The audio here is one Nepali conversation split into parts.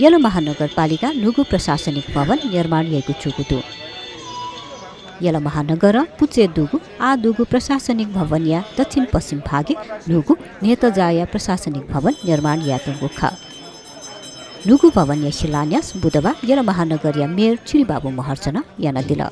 यलो महानगरपालिका नुगु प्रशासनिक भवन निर्माण भएको चुकुदु यलो महानगर पुचे दुगु आ दुगु प्रशासनिक भवन या दक्षिण पश्चिम भागे नुगु नेतजाया प्रशासनिक भवन निर्माण यातुगु ख नुगु भवन या शिलान्यास बुधबार यलो महानगर या मेयर चिरीबाबु महर्जन याना दिल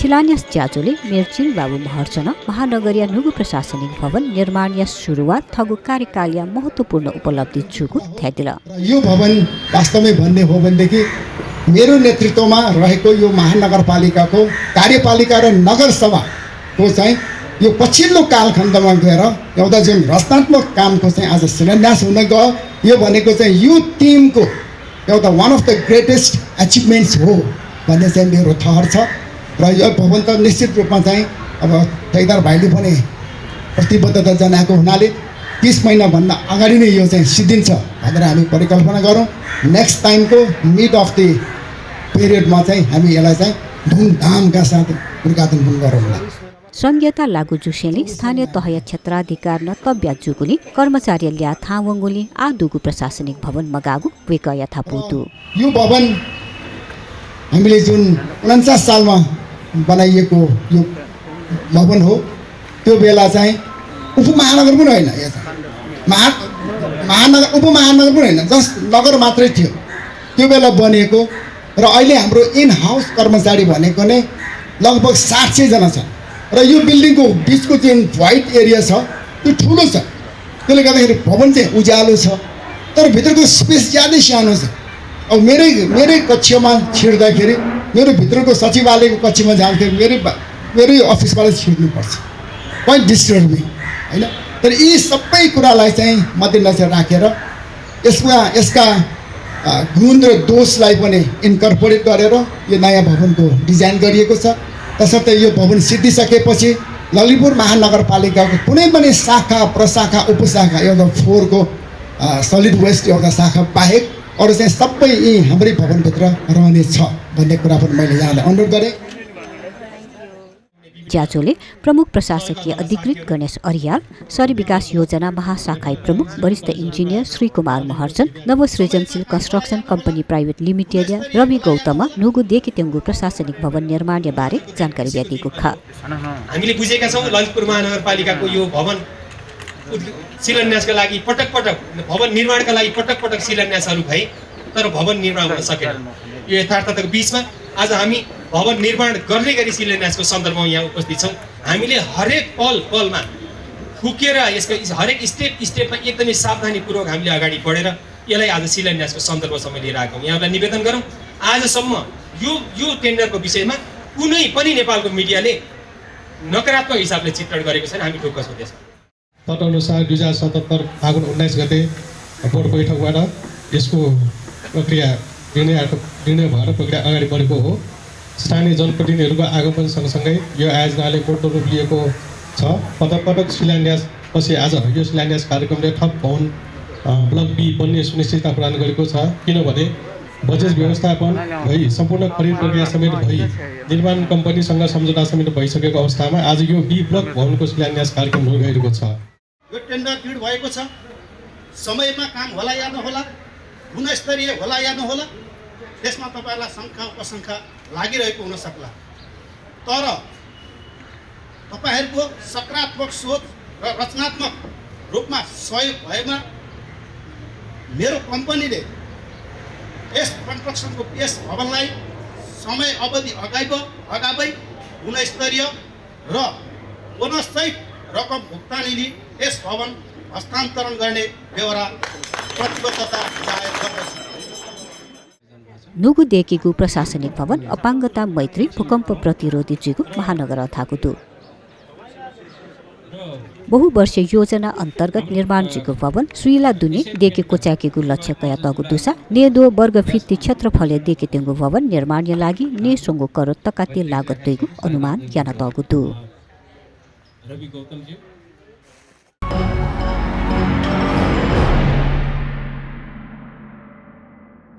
शिलान्यास च्याचोले मेयर चिरीबाबु महर्जन महानगरीय नुगु प्रशासनिक भवन निर्माण या सुरुवात थगु कार्यकालय महत्त्वपूर्ण उपलब्धि चुकु थ्यादिल यो भवन वास्तवमै भन्ने हो भनेदेखि मेरो नेतृत्वमा रहेको यो महानगरपालिकाको कार्यपालिका र नगरसभाको चाहिँ यो पछिल्लो कालखण्डमा गएर एउटा जुन रचनात्मक कामको चाहिँ आज शिलान्यास हुन गयो यो भनेको चाहिँ यो टिमको एउटा वान अफ द ग्रेटेस्ट एचिभमेन्ट्स हो भन्ने चाहिँ मेरो ठहर छ र यो भवन त निश्चित रूपमा चाहिँ अब ठेकेदार भाइले पनि प्रतिबद्धता जनाएको हुनाले 30 महिनाभन्दा अगाडि नै यो चाहिँ सिद्धिन्छ भनेर हामी परिकल्पना गरौँ। नेक्स्ट टाइमको मिड अफ द पिरियडमा चाहिँ हामी यसलाई चाहिँ धुमधामका साथ उद्घाटन पनि गरौँला। संघीयता लागू जुसेली स्थानीय तहय क्षेत्राधिकार न तब्या जुगुली कर्मचारी ल्या थावंगुली आ दुगु प्रशासनिक भवन मगागु वेकया थापुतु यो भवन हामीले जुन 49 सालमा बनाइएको यो भवन हो त्यो बेला चाहिँ उपमहानगर पनि होइन यो महानगर उपमहानगर पनि होइन जस्ट नगर मात्रै थियो त्यो बेला बनिएको र अहिले हाम्रो इन हाउस कर्मचारी भनेको नै लगभग 700 जना छ र यो बिल्डिङको बिचको जुन व्हाइट एरिया छ त्यो ठुलो छ त्यसले गर्दाखेरि भवन चाहिँ उज्यालो छ तर भित्रको स्पेस ज्यादै सानो छ। अब मेरै कक्षमा छिर्दाखेरि मेरो भित्रको सचिवालयको कक्षमा जाँदाखेरि मेरै अफिसबाट छिर्नुपर्छ क्वाइट डिस्टर्बिङ होइन। तर यी सबै कुरालाई चाहिँ मध्यनजर राखेर यसका गुण र दोषलाई पनि इन्कर्पोरेट गरेर यो नयाँ भवनको डिजाइन गरिएको छ। तसर्थ यो भवन सिद्धिसकेपछि ललितपुर महानगरपालिकाको कुनै पनि शाखा प्रशाखा उपशाखा एउटा 4 को सलिड वेस्ट एउटा शाखा बाहेक अरू चाहिँ सबै यी हाम्रै भवनभित्र रहनेछ भन्ने कुरा पनि मैले यहाँलाई अनुरोध गरेँ। च्याचोले प्रमुख प्रशासकीय अधिकृत गणेश अरियाल, शहरी विकास योजना महाशाखा प्रमुख वरिष्ठ engineer Shri Kumar Maharjan, Navasrijansheel construction company private limited Ravi Gautam नुगु देखेतेङ्गु प्रशासनिक भवन निर्माण बारे जानकारी दिएको छ। हामीले बुझेका छौँ ललितपुर महानगरपालिकाको यो भवन शिलान्यासका लागि पटक भवन निर्माणका लागि पटक शिलान्यासहरू भए तर भवन निर्माण हुन सकेन। यो यथार्थताको बीचमा आज हामी भवन निर्माण गर्ने गरी शिलान्यासको सन्दर्भमा यहाँ उपस्थित छौँ। हामीले हरेक पलमा फुकेर यसको हरेक स्टेपमा एकदमै सावधानीपूर्वक हामीले अगाडि बढेर यसलाई आज शिलान्यासको सन्दर्भसम्म लिएर आएको हौँ। यहाँलाई निवेदन गरौँ आजसम्म यो टेन्डरको विषयमा कुनै पनि नेपालको मिडियाले नकारात्मक हिसाबले चित्रण गरेको छैन। हामी ढुक्क छौँ त्यसमा। तदनुसार 2077 फागुन 19 गते बोर्ड बैठकबाट यसको प्रक्रिया निर्णय भएर प्रक्रिया अगाडि बढेको हो। स्थानीय जनप्रतिनिधिहरूको आगमन सँगसँगै यो आयोजनाले पूर्ण रूप लिएको छ। पटक शिलान्यास पछि आज यो शिलान्यास कार्यक्रमले थप भवन ब्लक बी बन्ने सुनिश्चितता प्रदान गरेको छ। किनभने बजेट व्यवस्थापन भई सम्पूर्ण खरिद प्रक्रिया समेत भई निर्माण कम्पनीसँग सम्झौता समेत भइसकेको अवस्थामा आज यो बी ब्लक भवनको शिलान्यास कार्यक्रम भइरहेको छ। यो टेन्डर बिड भएको छ, समयमा काम होला या नहोला, गुणस्तरीय होला या नहोला, त्यसमा तपाईँलाई शङ्का उपशङ्का लागिरहेको हुन सक्ला। तर तपाईँहरूको सकारात्मक सोच र रचनात्मक रूपमा सहयोग भएमा मेरो कम्पनीले यस कन्स्ट्रक्सनको यस भवनलाई समय अवधि अगावै गुणस्तरीय र बोनससहित रकम भुक्तानी लिई यस भवन हस्तान्तरण गर्ने बेहोरा प्रतिबद्धता जाहेर गर्दछु। नुगु देखेको प्रशासनिक भवन अपाङ्गता मैत्री भूकम्प प्रतिरोधी जिगु महानगर थाकुतु बहुवर्षीय योजना अन्तर्गत निर्माण जिगु भवन सुइला दुने देखेको च्याकेको लक्ष्य कया तगु दुसा ने 2 वर्ग फिट क्षेत्रफल देखे तेंगु भवन निर्माण लागि ने सोंगु करोड तकाते लागत तेगु अनुमान याना तगु दु।